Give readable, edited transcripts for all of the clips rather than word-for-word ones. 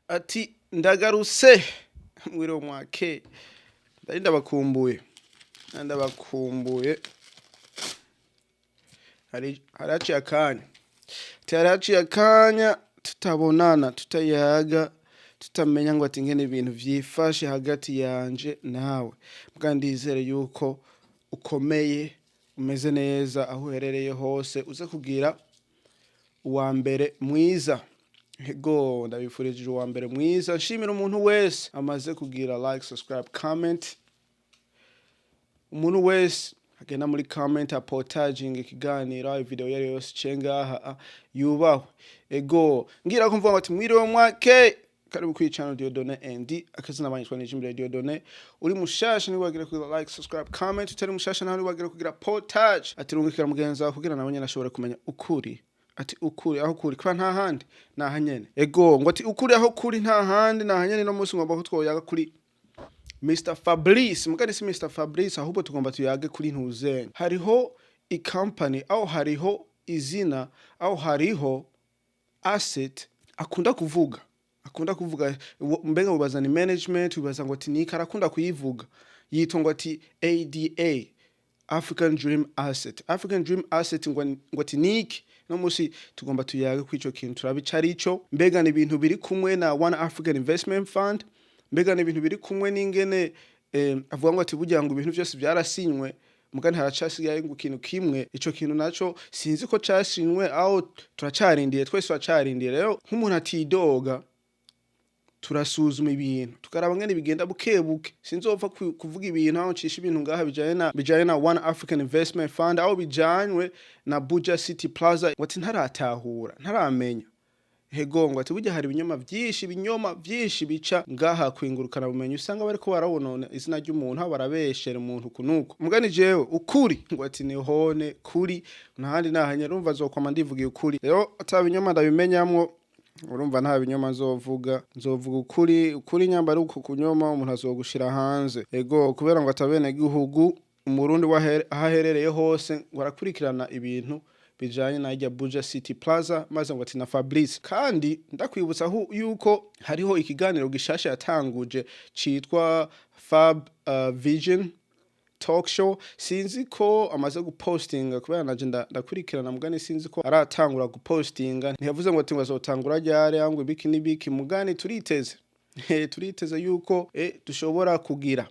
Ati ndagarutse, mwiriwe mwake, ndari ndabakumbuye, ndabakumbuye. Hari haciye akanya, ati hari haciye akanya tutabonana, tutayaga, tutamenya ngo ati ngene ibintu vyifashe hagati yanje nawe. Mbwa ndizere yuko ukomeye, umeze neza aho uherereye hose, uze kugira uwa mbere mwiza. Ego, ndabifurije uwa mbere mwiza. Nshimira umuntu wese amaze kugira like, subscribe, comment, umuntu wese agenda muri comment apotaginga ikiganiro, video iyo ari yo yose iciye ngaha, yubahwe. Ego, ngira ko mvuga ngo ati mwiriwe mwake, karibu kuri channel Dieudonné ND. Akazina banyitwa Nijimbere Dieudonné. Uri mushasha, ntiwagire kugira like, subscribe, comment. Utari mushasha naho, ntiwagire kugira partage, ati rungikira mugenzi wawe kugira nawe nyene ashobore kumenya ukuri. Ati ukuri aho kuri kuba nta handi, naha nyene. Ego, ngo ati ukuri aho kuri nta handi, naha nyene. No munsi ngomba ko twoyaga kuri Mr Fabrice. Mugani si Mr Fabrice, ahubwo tugomba tuyage kuri ntuzenya. Hariho i-company, aho hariho izina, aho hariho asset akunda kuvuga, akunda kuvuga. Mbega wibaza ni management, wibaza ngo ati niki arakunda kuyivuga? Yitwa ngo ati ADA, African Dream Asset. African Dream Asset ngo ati niki? No musi tugomba tuyage kuri ico kintu, turabe ico arico. Mbega ni ibintu biri kumwe na One African Investment Fund? Mbega ni ibintu biri kumwe n'ingene avuga ngo ati burya ngo ibintu byose byarasinywe, mugani haracasigaye ngo ikintu kimwe? Ico kintu naco sinzi ko casinywe, aho turacarindiye, twese turacarindiye. Rero nk'umuntu atidoga, turasuzuma ibintu, tukaraba ngene bigenda buke buke. Sinzopfa kuvuga ibintu aho ncisha ibintu ngaha bijanye na One African Investment Fund, aho bijanywe na Buja City Plaza, ngo ati ntaratahura, ntaramenya. Ego, ngo ati burya hari ibinyoma vyinshi, ibinyoma vyinshi bica ngaha kwingurukana bumenyi, usanga bariko barabonona izina ry'umuntu, aho barabeshera umuntu kunuko. Mugani jewe ukuri ngo ati nihone kuri ntahandi nahanye. Urumva azokwama ndivugiye ukuri. Rero ata binyoma ndabimenyamwo, urumva nta binyoma nzovuga, nzovuga ukuri. Ukuri nyamba ari uko kunyoma, umuntu azogushira hanze. Ego, kubera ngo atabene gihugu umurundi aho aherereye hose ngo arakurikirana ibintu bijanye na irya Buja City Plaza, maze ngo ati na Fabrice. Kandi ndakwibutsa yuko hariho ikiganiro gishasha yatanguje citwa Fab Vision Talk Show. Sinzi ko amaze gupostinga, kubera naje ndakurikirana, mugani sinzi ko aratangura gupostinga. Ntiyavuze ngo ati ngo azotangura ryari, ngo ibiki n'ibiki. Mugani turiteze, turiteze yuko dushobora kugira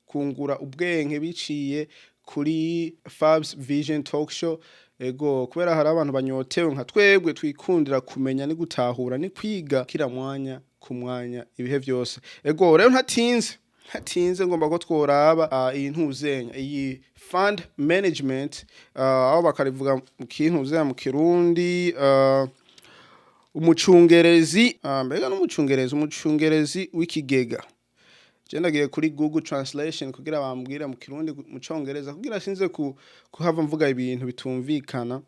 kungura ubwenge biciye kuri Fabs Vision Talk Show. Ego, kubera hari abantu banyotewe nka twebwe, twikundira kumenya ni gutahura ni kwiga kira mwanya ku mwanya, ibihe vyose. Ego, rero ntatinze, ngomba ko tworaba iyi ntuzenya, iyi fund management, aho bakarivuga mu kintuzenya mu Kirundi, umucungerezi, mbega n'umucungerezi, umucungerezi w'ikigega. Je ndagiye kuri Google Translation kugira bambwire mu Kirundi, mu Congereza, kugira sinze kuhava mvuga ibintu bitumvikana.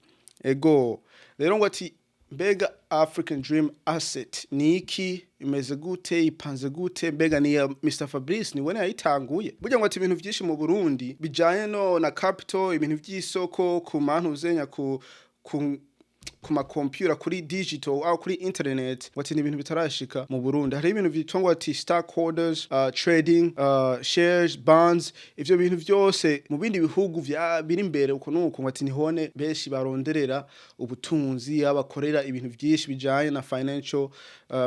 Ego, rero ngo ati mbega African Dream Asset ni iki? Imeze gute? Ipanze gute? Mbega ni ya Mr Fabrice? Ni wene yayitanguye? Burya ngo ati ibintu vyinshi mu Burundi bijanye no na capital, ibintu vy'isoko ku mantu uzenya ku makompyuta, kuri digital aho kuri internet, ngo ati ni ibintu bitarashika mu Burundi. Hari ibintu vyitwa ngo ati stockholders, trading, shares, bonds. Ivyo bintu vyose mu bindi bihugu vya biri imbere uko nuko, ngo ati nihone benshi baronderera ubutunzi, abakorera ibintu vyinshi bijanye na financial,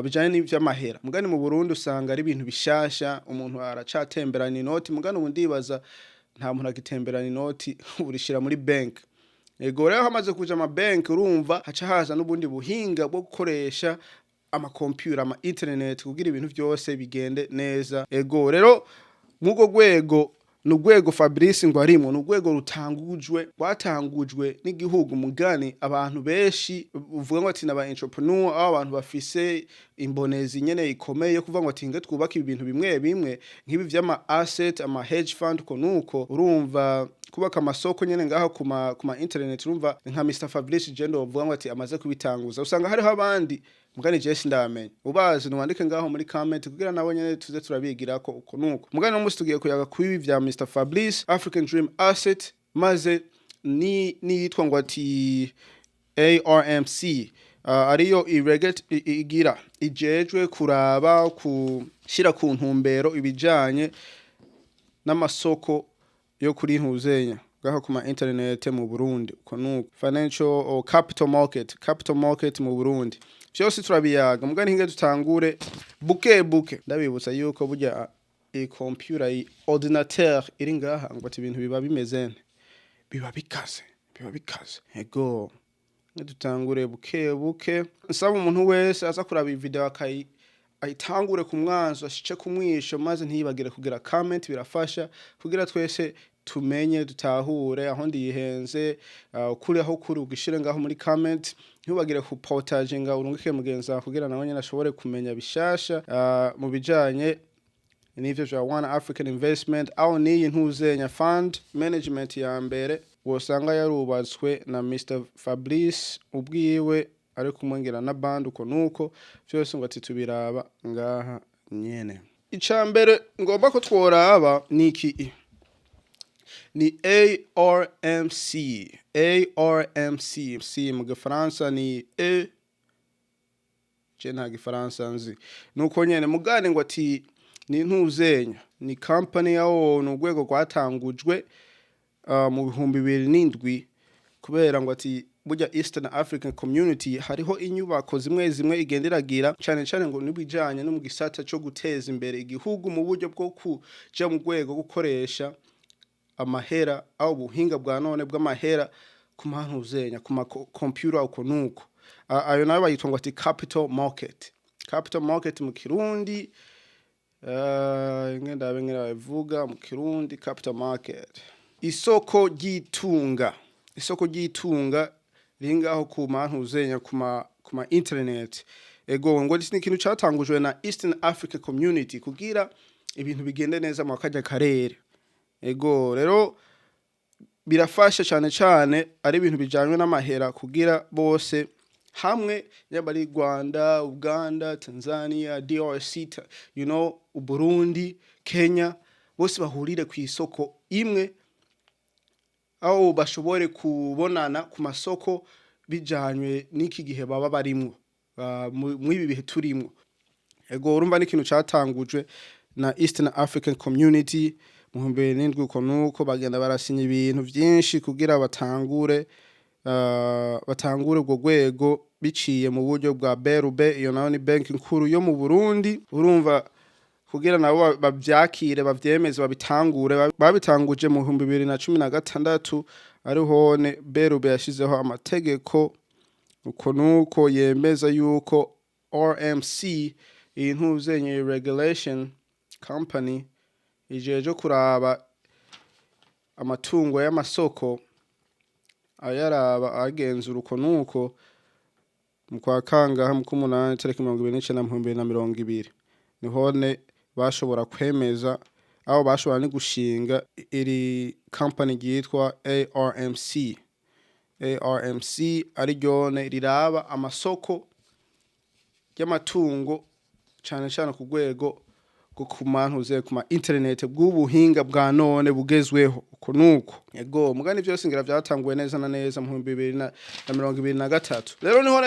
bijanye n'ivy'amahera. Mugani mu Burundi usanga ari ibintu bishasha, umuntu aracatemberana inoti. Mugani ubu ndibaza nta muntu agitemberana inoti, urishira muri bank. Ego, rero hamaze kuja ama bank, urumva haca haza n'ubundi buhinga bwo gukoresha amakompyuta, ama internet, kugira ibintu vyose bigende neza. Ego, rero mw'urwo rwego, ni urwego Fabrice ngo arimwo, ni urwego rutangujwe, rwatangujwe n'igihugu. Mugani abantu benshi uvuga ngo ati n'aba entrepreneur, aho abantu bafise imbonezi nyene ikomeye yo kuvuga ngo ati nge twubake ibintu bimwe bimwe nk'ibi vy'ama asset, ama hedge fund, uko nuko. Urumva kubaka amasoko nyene ngaho kuma internet, urumva nka Mr Fabrice Gendo uvuga ngo ati amaze kubitanguza. Usanga hariho abandi, mugani je sindamenya. Ubazi nwandike ngaho muri comment kugira nabo nyene tuze turabigirako uko nuko. Mugani no musi tugiye kuyaga kuri ibi vya Mr Fabrice, African Dream Asset, maze ni niyitwa ngo ati ARMC. ariyo igira ijejwe kuraba, kushira ku ntumbero ibijanye n'amasoko yo kuri ntuzenya ngaho ku ma internet mu Burundi, uko nuko financial or capital market, capital market mu Burundi. Vyose turabiyaga, mugani hinge dutangure buke buke. Ndabibutsa yuko burya iyi computer, iyi ordinateur iri ngaha, ngo ati ibintu biba bimeze nte, biba bikaze, biba bikaze. Ego, dutangure buke buke. Nsaba umuntu wese aza kuraba iyi video akayi ayitangure ku mwanzo ashice ku mwisho, maze ntiyibagire kugira comment. Birafasha kugira twese tumenye, dutahure aho ndiyihenze. Ukuri aho kuri ugishire ngaho muri comment. Ntibagire ku partaginga, urungike mugenzi wawe kugira nawe nyene ashobore kumenya bishasha mu bijanye n'ivyo vya One African Investment, aho niyi ntuzenya fund management ya mbere wosanga yarubatswe na Mr Fabrice ubwiwe, ari kumwe ngira na band, uko nuko vyose ngo ati tubiraba ngaha nyene. Ica mbere ngomba ko tworaba ni iki? Ni ARMC. ARMC, C mu gifaransa ni E, je nta gifaransa nzi, nuko nyene mugane ngo ati ni ntuzenya, ni company yawo, ni urwego rwatangujwe mu 2007, kubera ngo ati burya Eastern African Community hariho inyubako zimwe zimwe igenderagira cane cane ngo nibijanye no mu gisata co guteza imbere igihugu mu buryo bwo kuja mu rwego rwo gukoresha amahera, aho ubuhinga bwa none bw'amahera ku mantuzenya, ku ma computer, uko nuko. Ayo nayo bayitwa ngo ati capital market. Capital market mu Kirundi, ngenda ndabe ngene babivuga mu Kirundi. Capital market, isoko ry'itunga, isoko ry'itunga riri ngaho ku mantuzenya, ku ma internet. Ego, ngo ni ikintu catangujwe na Eastern Africa Community kugira ibintu bigende neza mu karya karere. Ego, rero birafasha cane cane ari ibintu bijanywe n'amahera, kugira bose hamwe, yaba ari Rwanda, Uganda, Tanzania, DRC, Burundi, Kenya, bose bahurire ku isoko imwe, aho bashobore kubonana ku masoko bijanywe n'iki gihe baba barimwo, mw'ibi bihe turimwo. Ego, urumva ni ikintu catangujwe na Eastern African Community mu 2007, uko nuko bagenda barasinya ibintu vyinshi kugira batangure urwo rwego biciye mu buryo bwa BRB. Iyo nayo ni banki nkuru yo mu Burundi. Urumva kugira nabo bavyakire, bavyemeze, babitangure, babitanguje mu 2016. Arihone BRB yashizeho amategeko, uko nuko, yemeza yuko RMC, iyi ntuzenye regulation company ijeje kuraba amatungo y'amasoko, ayaraba, agenzura, uko nuko. Mu kwa kangahe? Mu k'umunani, tariki 29 mu 2020, nihone bashobora kwemeza, aho bashobora ni gushinga iri company ryitwa ARMC. ARMC ari ryone riraba amasoko y'amatungo, cane cane ku rwego rwo ku mantuze, ku ma internet, bw'ubuhinga bwa none bugezweho, uko nuko. Ego, mugani vyose ngira vyatanguwe neza na neza mu 2023. Rero niho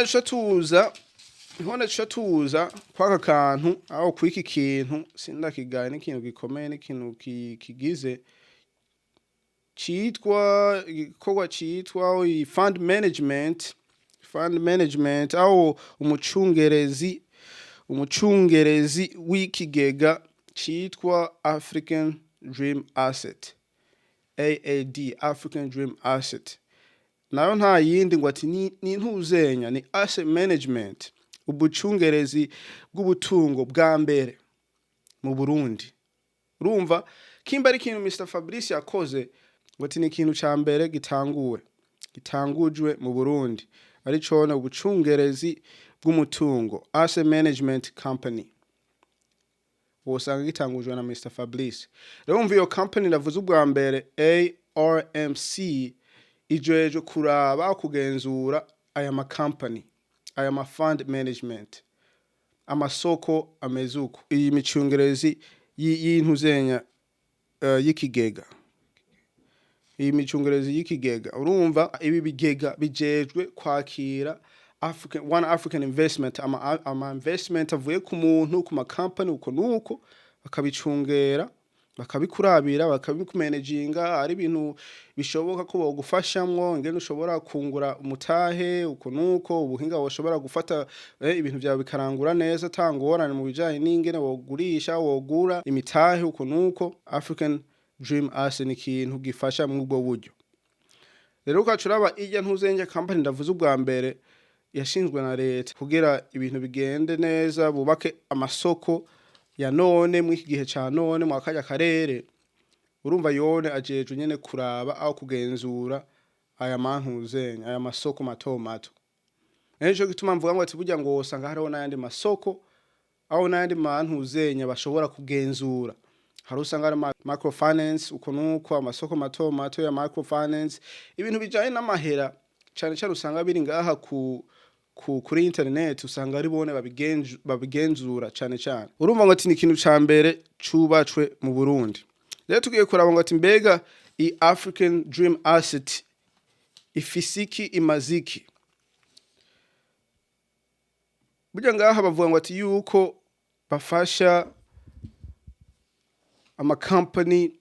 naco tuza kwaka kantu aho kwiki kintu sindakigaye, n'ikintu gikomeye, n'ikintu kigize citwa igikorwa citwa fund management. Fund management, aho umucungerezi w'ikigega citwa African Dream Asset, AAD, African Dream Asset, nayo nta yindi ngo ati ni ntuzenya, ni asset management, ubucungerezi bw'ubutungo bwa mbere mu Burundi. Urumva kimba ari ikintu Mr Fabrice yakoze, ngo ati ni ikintu ca mbere gitangujwe mu Burundi, ari cone ubucungerezi bw'umutungo, asset management company, wosanga gitangujwe na Mr Fabrice. Rero umva, iyo company navuze ubwa mbere, ARMC, ijejwe kuraba, kugenzura aya ma company, aya ma fund management, amasoko ameze uko, iyi micungerezi y'intuzenya, y'ikigega, iyi micungerezi y'ikigega. Urumva ibi bigega bijejwe kwakira African, One African Investment, ama investment avuye ku muntu, ku ma company, uko nuko bakabicungera, bakabikurabira, bakabikumanaginga, ari ibintu bishoboka ko bogufashamwo ingene ushobora kungura umutahe, uko nuko ubuhinga woshobora gufata ibintu vyawe bikarangura neza ata ngorane mu bijanye n'ingene wogurisha, wogura imitahe, uko nuko. African Dream Asset ni ikintu gifasha mw'ubwo buryo. Rero ukaca uraba irya ntuzenge company ndavuze ubwa mbere yashinzwe na leta kugira ibintu bigende neza, bubake amasoko ya none mw'iki gihe ca none mwa karya karere. Urumva yone ajejwe nyene kuraba aho kugenzura aya mantuzenya, aya masoko mato mato. Rero nico gituma mvuga ngo ati burya ngo wosanga hariho n'ayandi masoko aho n'ayandi mantuzenya bashobora kugenzura. Hari usanga ari microfinance, uko nuko amasoko mato mato ya microfinance, ibintu bijanye n'amahera cane cane usanga biri ngaha kuri internet, usanga ari bone babigenzura cane cane. Urumva ngo ati ni ikintu ca mbere cubacwe mu Burundi. Rero tugiye kuraba ngo ati mbega i African Dream Asset ifise iki, imaze iki? Burya ngaha bavuga ngo ati yuko bafasha amakampani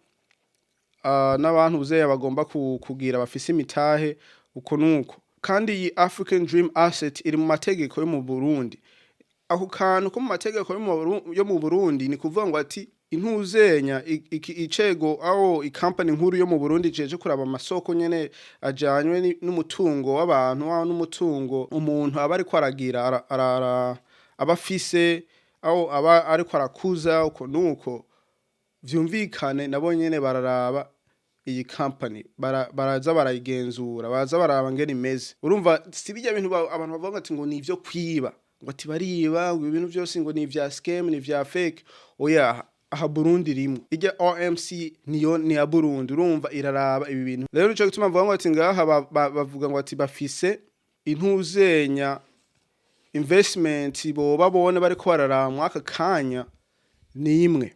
n'abantu uzeya bagomba kugira bafise imitahe, uko nuko. Kandi iyi African Dream Asset iri mu mategeko yo mu Burundi. Ako kantu ko mu mategeko yo mu Burundi ni kuvuga ngo ati intuzenya icego aho ikampani nkuru yo mu Burundi jeje kuraba amasoko nyene ajanywe n'umutungo w'abantu, aho n'umutungo umuntu aba ariko aragira aba afise, aho aba ariko arakuza, uko nuko. Vyumvikane nabo nyene bararaba iyi company, baraza barayigenzura, baraza baraba ngene imeze. Urumva si bijya bintu abantu bavuga ati ngo ni ivyo kwiba, ngo ati bariba, ngo ibintu vyose ngo ni ivya scam, ni ivya fake. Oya, aha Burundi rimwe ijya RMC niyo ni ya Burundi. Urumva iraraba ibi bintu. Rero nico gituma mvuga ngo ati ngaha bavuga ngo ati bafise intuzenya investment boba bone bariko bararaba mwaka kanya ni imwe.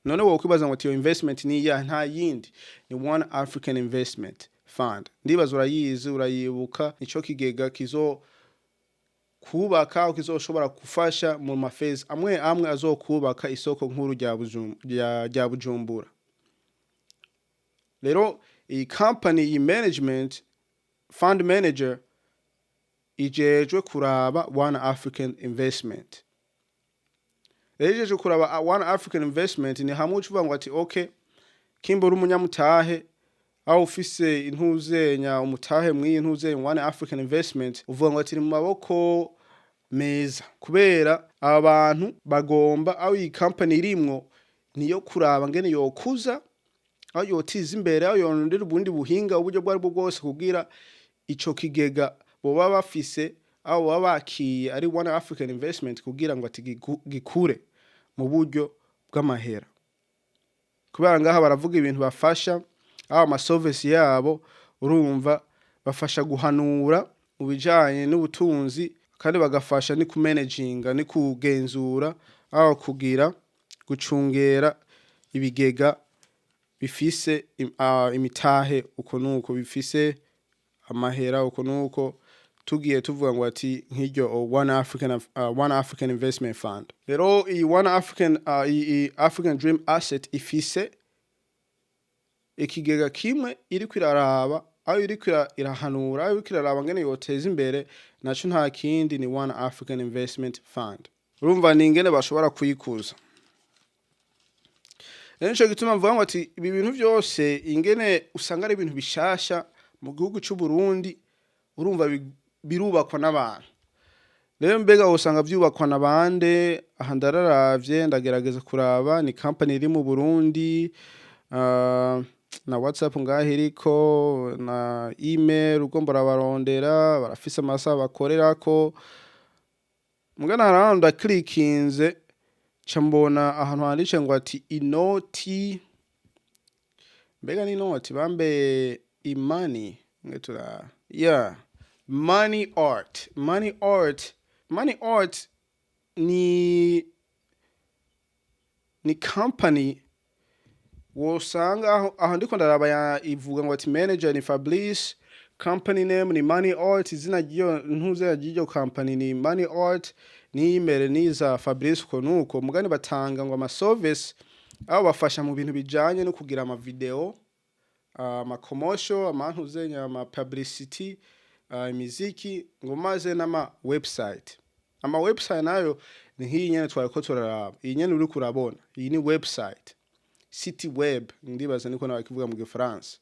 None wowe kwibaza ngo ati iyo investment ni iya nta yindi, ni One African Investment Fund. Ndibaza urayizi, urayibuka. Nico kigega kizo kubaka, kizoshobora gufasha mu ma phases amwe amwe azokubaka isoko nkuru rya Bujumbura. Rero iyi company, iyi management fund manager ijejwe kuraba One African Investment. Rero ijejwe kuraba One African Investment ni hamwe uca uvuga ngo ati okay, kimba uri umunyamutahe aho ufise intuzenya umutahe mw'iyi ntuzenya One African Investment, uvuga ngo ati ni mu maboko meza, kubera aba bantu bagomba aho iyi company irimwo niyo kuraba ngene yokuza, aho yotiza imbere, aho yorondera ubundi buhinga, uburyo bwo aribwo bwose, kugira ico kigega boba bafise, aho baba bakiye ari One African Investment, kugira ngo ati gikure mu buryo bw'amahera. Kubera ngaha baravuga ibintu bafasha, aho ama service yabo, urumva bafasha guhanura mu bijanye n'ubutunzi, kandi bagafasha ni kumanaginga, ni kugenzura, aho kugira gucungera ibigega bifise imitahe, uko nuko bifise amahera, uko nuko. Tugiye tuvuga ngo ati nk'iryo One African Investment Fund. Rero iyi One African iyi African Dream Asset ifise ikigega kimwe iriko iraraba, aho iriko irahanura, aho iriko iraraba ngene yoteza imbere, naco nta kindi ni One African Investment Fund. Urumva ni ingene bashobora kuyikuza. Rero nico gituma mvuga ngo ati ibi bintu vyose ingene usanga ari ibintu bishasha mu gihugu c'u Burundi, urumva birubakwa n'abantu. Rero mbega wosanga vyubakwa na bande? Aha ndararavye, ndagerageza kuraba, ni company iri mu Burundi, na WhatsApp ngaho iriko, na email ugomba urabarondera, barafise amasaha bakorerako. Mugana hari ahantu ndaklikinze, ca mbona ahantu handitse ngo ati inoti, mbega ni inoti bambe imani ngetura, yeah, Money Art. Money Art, Money Art ni company wosanga aho. Aho ndiko ndaraba ya ivuga ngo ati manager ni Fabrice Company name ni Money Art, izina ry'iyo ntuze ry'iyo company ni Money Art, n'imbere niza Fabrice, uko nuko. Mugani batanga ngo ama service aho bafasha mu bintu bijanye no kugira ama video, ama commercial, amantuzenya, ama publicity, imiziki, ngo maze n'ama website. Ama website nayo ni nk'iyi nyene twariko turaraba, iyi nyene uriko urabona, iyi ni website, site web, ndibaza niko nabakivuga mu Gifaransa.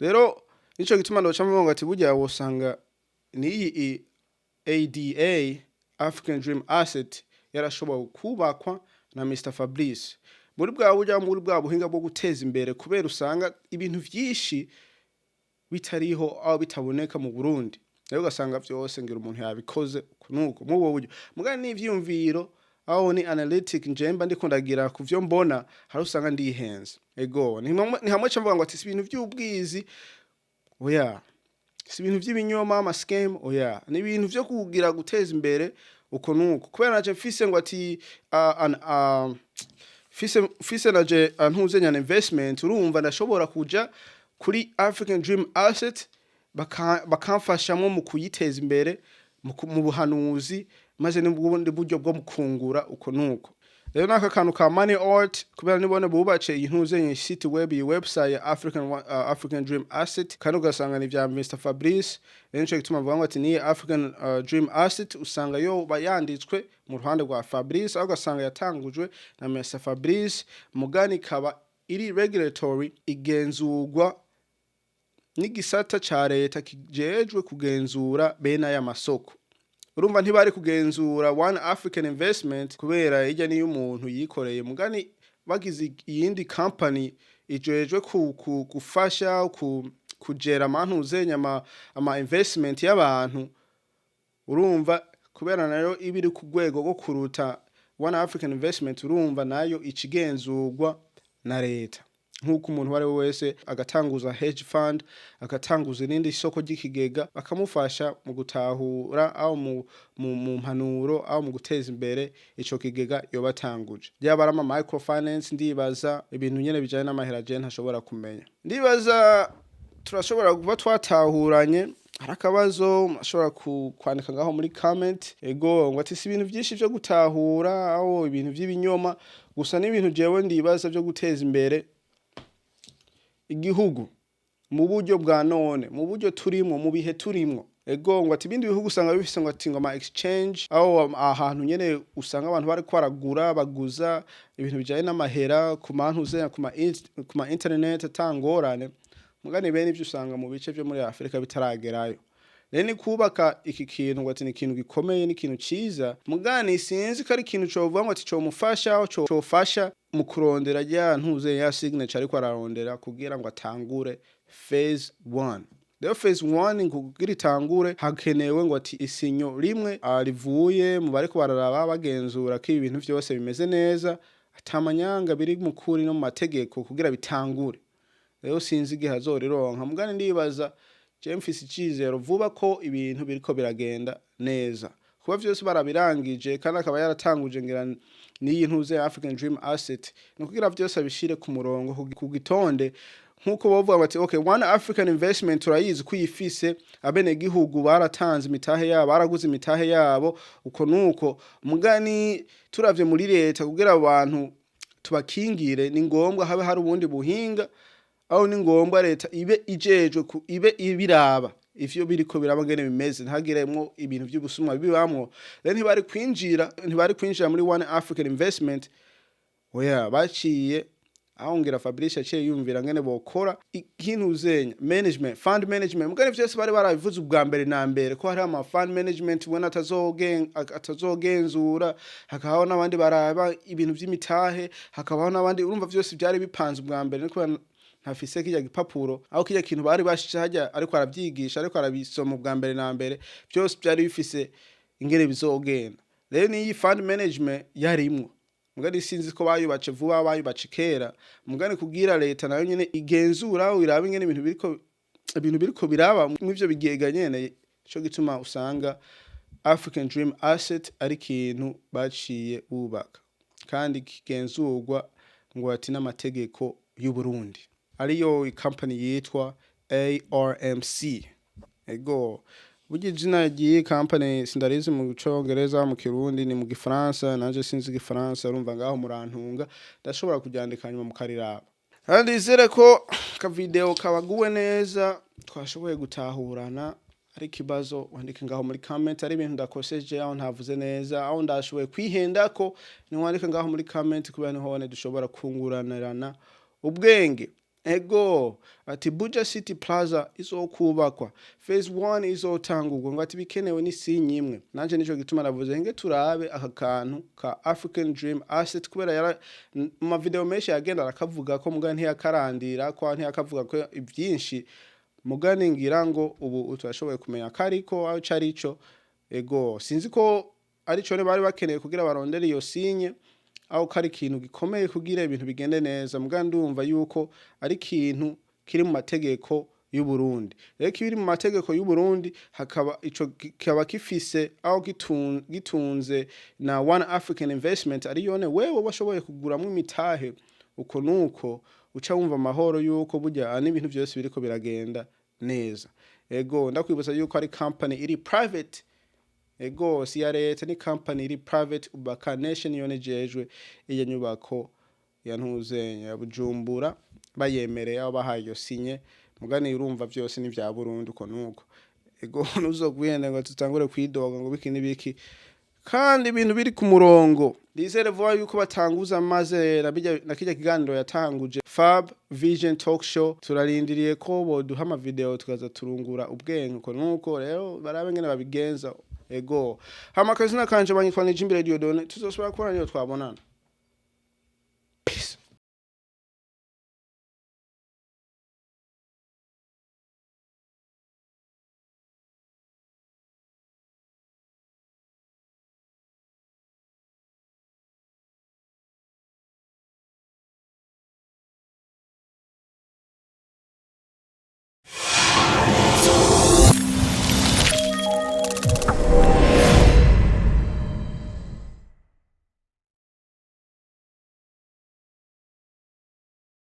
Rero nico gituma ndoca mvuga ngo ati burya wosanga niyi ADA, African Dream Asset, yarashoboye kubakwa na Mr Fabrice muri bwa burya, muri bwa buhinga bwo guteza imbere, kubera usanga ibintu vyinshi bitariho aho bitaboneka mu Burundi. Rero ugasanga vyose ngira umuntu yabikoze nuko muri ubwo buryo. Mugani n'ivyiyumviro aho ni analytic njemba ndiko ndagira ku vyo mbona, hari usanga ndihenze. Ego, ni hamwe mvuga ngo ati si ibintu vy'ubwizi, oya, si ibintu vy'ibinyoma, ama scam, oya, ni ibintu vyo kugira guteza imbere uko nuko, kubera naje mfise ngo ati mfise naje ntuze nyana investment, urumva ndashobora kuja kuri African Dream Asset bakamfashamwo mu kuyiteza imbere mu buhanuzi, maze n'ubundi buryo bwo mu kungura uko nuko. Rero naka kantu ka Money Art, kubera nibone bubatse iyi ntuze site web, iyi website ya African Dream Asset, kandi ugasanga ni vya Mr Fabrice. Rero nico gituma mvuga ngo ati ni African Dream Asset usanga yo bayanditswe mu ruhande rwa Fabrice, aho ugasanga yatangujwe na Mr Fabrice, mugani ikaba iri regulatory, igenzurwa n'igisata ca leta kijejwe kugenzura bene aya masoko. Urumva ntibari kugenzura One African Investment, kubera irya niyo umuntu yikoreye. Mugani bagize iyindi company ijejwe gufasha kujera amantuze ama investment y'abantu, urumva kubera nayo iba iri ku rwego rwo kuruta One African Investment, urumva nayo ikigenzurwa na leta, nk'uko umuntu uwo ari we wese agatanguza hedge fund, agatanguza irindi soko ry'ikigega, bakamufasha mu gutahura aho mu mpanuro, aho mu guteza imbere ico kigega yoba atanguje, ryaba ari ama microfinance. Ndibaza ibintu nyene bijanye n'amahera je ntashobora kumenya. Ndibaza turashobora kuba twatahuranye. Hari akabazo ashobora kwandika ngaho muri comment. Ego, ngo ati si ibintu byinshi vyo gutahura, aho ibintu vy'ibinyoma gusa, n'ibintu jewe ndibaza vyo guteza imbere igihugu mu buryo bwa none, mu buryo turimwo, mu bihe turimwo. Ego, ngo ati ibindi bihugu usanga bifise ngo ati ngo ama exchange, aho ahantu nyene usanga abantu bariko baragura, baguza ibintu bijanye n'amahera ku mantuze, ku ma internet atangorane. Mugani bene ivyo usanga mu bice vyo muri Afrika bitaragerayo. Rero ni kubaka iki kintu, ngo ati ni ikintu gikomeye, ni ikintu ciza. Mugani sinzi ko ari ikintu covuga ngo ati comufasha, cofasha mu kurondera rya ntuze ya signature ariko ararondera kugira ngo atangure phase 1. Rero phase 1 ngo kugira itangure hakenewe ngo ati isinyo rimwe rivuye mu bariko bararaba, bagenzura ko ibi bintu vyose bimeze neza, atamanyanga, biri mu kuri no mu mategeko, kugira bitangure. Rero sinzi igihe azorironka. Mugani ndibaza je mfise icizero vuba ko ibintu biriko biragenda neza, kuba vyose barabirangije, kandi akaba yaratanguje ngira n'iyi ntuze ya African Dream Asset, ni kugira vyose abishire ku murongo, ku gitonde, nkuko bavuga bati: "Okay, One African Investment turayizi ko uyifise, abenegihugu baratanze imitahe yabo, baraguze imitahe yabo uko nuko." Mugani turavye muri leta, kugira abantu tubakingire, ni ngombwa habe hari ubundi buhinga, aho ni ngombwa leta ibe ijejwe ibe ibiraba ivyo biriko biraba ngene bimeze, ntihagiremwo ibintu vy'ubusumwa bibamwo. Rero ntibari kwinjira muri One African Investment, oya. Baciye aho ngira Fabrice yaciye yumvira ngene bokora ikintu zenya management, fund management. Mugani vyose bari barabivuze ubwa mbere na mbere ko hari ama fund management ubona atazogenzura, hakabaho n'abandi baraba ibintu vy'imitahe, hakabaho n'abandi. Urumva vyose byari bipanze ubwa mbere, niko ntafise kirya gipapuro aho kirya kintu bari bashize hajya, ariko aravyigisha, ariko arabisoma ubwa mbere na mbere, byose byari bifise ingene bizogenda. Rero niyi fund management yarimwo, mugani sinzi ko bayubatse vuba, bayubatse kera. Mugani kugira leta nayo nyene igenzura, iraba ingene ibintu biriko biraba mw'ivyo bigega nyene. Ico gituma usanga African Dream Asset ari ikintu baciye bubaka kandi kigenzurwa ngo ati n'amategeko y'u Burundi, ariyo company yitwa ARMC. Ego, burya izina ry'iyi company sindarizi mu Congereza, mu Kirundi ni mu Gifaransa, nanje sinzi Igifaransa. Urumva ngaho murantunga, ndashobora kuryandika hanyuma mukariraba. Kandi ndizere ko ka video kabaguwe neza, twashoboye gutahurana. Ari ikibazo wandike ngaho muri comment, ari ibintu ndakoseje, aho ntavuze neza, aho ndashoboye kwihenda ko niwandike ngaho muri comment, kubera niho hone dushobora kunguranirana ubwenge. Ego, ati Buja City Plaza izokubakwa, phase 1 izotangurwa, ngo ati bikenewe ni signe imwe. Nanje nico gituma navuze nge turabe aka kantu ka African Dream Asset, kubera yara mu ma video menshi yagenda arakavuga ko muga ntiyakarandira ko, ntiyakavuga ko ivyinshi mugani. Ngira ngo ubu turashoboye kumenya ko ariko aho cari ico. Ego, sinzi ko arico bari bakeneye kugira barondere iyo signe, aho ko ari ikintu gikomeye kugira ibintu bigende neza. Muga ndumva yuko ari ikintu kiri mu mategeko y'u Burundi. Rero kibiri mu mategeko y'u Burundi, hakaba ico kikaba gifise aho gitunze na One African Investment, ariyone wewe washoboye kuguramwo imitahe. Uko nuko uca wumva amahoro yuko burya n'ibintu vyose biriko biragenda neza. Ego, ndakwibutsa yuko ari company iri private. Ego, si ya leta, ni company iri private. Ubaka Nation yone jejwe iyo nyubako ya ntuzenya ya Bujumbura, bayemereye aho bahaye iyo signe. Mugani urumva vyose ni vya Burundi, uko nuko. Ego, ntuzogwihenda ngo tutangure kwidoga ngo biki n'ibiki kandi ibintu biri ku murongo. Ndizere vuba yuko batanguza maze na kirya kiganiro yatanguje, Fab Vision Talk Show. Turarindiriye ko boduha ama video tukaza turungura ubwenge, uko nuko. Rero barabe ngene babigenza. Ego, hama akazina kanje banyitwa Nijimbere Dieudonne. Tuzosubira kubona niyo twabonana. Peace.